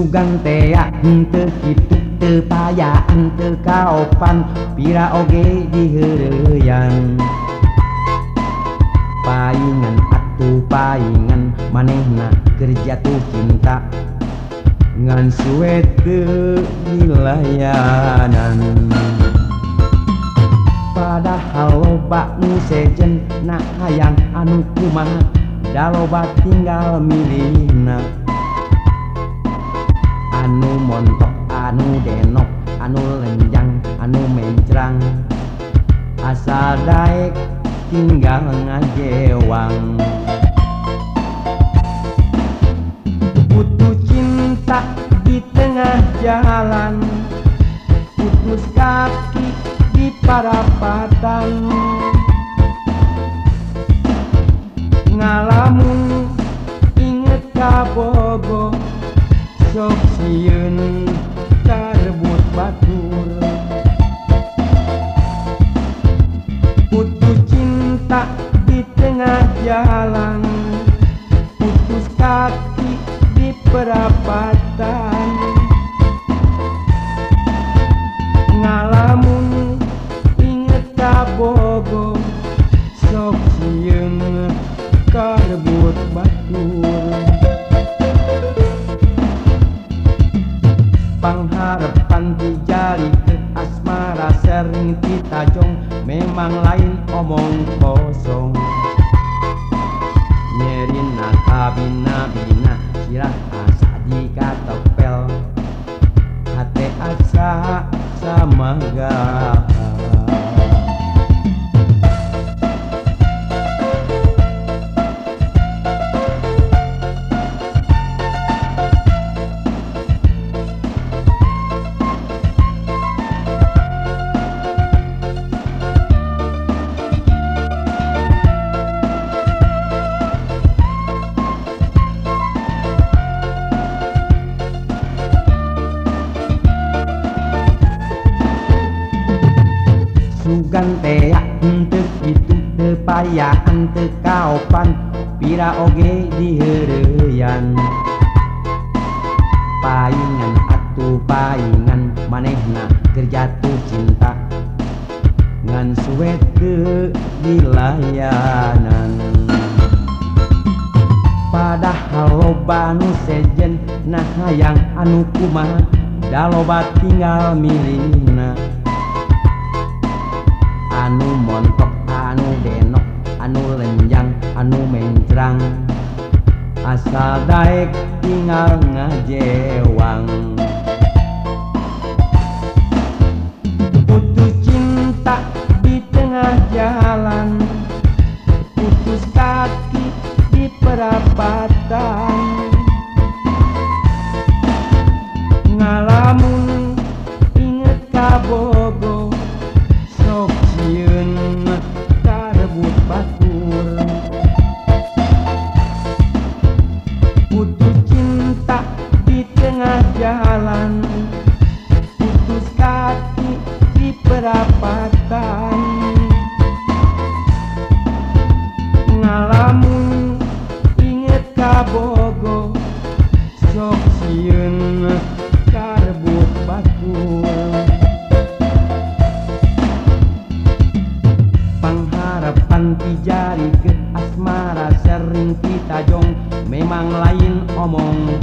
Sugan tea henteu kitu teu payaan teu kaopan pira oge diheureyan. Paingan atuh paingan manehna keur jatuh cinta ngan suwe teu dilayanan. Padahal loba nu sejen na hayang anu kumaha da loba tinggal milihna. Anu montok, anu denok, anu lenjang, anu mencrang, asal daek tinggal ngajewang. Putus cinta di tengah jalan, putus kaki di parapatan. Ngalamun inget kabogo sok sieun karebut batur. Putus cinta di tengah jalan, putus kaki di perapatan. Ngalamun inget kabogo sok sieun karebut batur. Pangharepan dijali ke asmara sering ditajong, memang lain omong kosong. Nyerina kabina-bina sirah asa dikatopel, hate asa samaga. Sugan tea henteu kitu teu payaan teu kaopan pira oge diheureyan. Paingan atuh paingan manehna keur jatuh cinta ngan suwe teu dilayanan. Padahal loba nu sejen na hayang anu kumaha da loba tinggal milihna. Anu montok, anu denok, anu lenjang, anu mencrang, asal daek tinggal ngajewang. Putus cinta di tengah jalan, putus kaki di perapatan. Ngalamun inget kabogo sok sieun karebut batur. Putus cinta di tengah jalan, putus kaki di perapatan. Ngalamun inget kabogo sok sieun karebut batur. Pangharepan dijari ke asmara sering ditajong, memang lain omong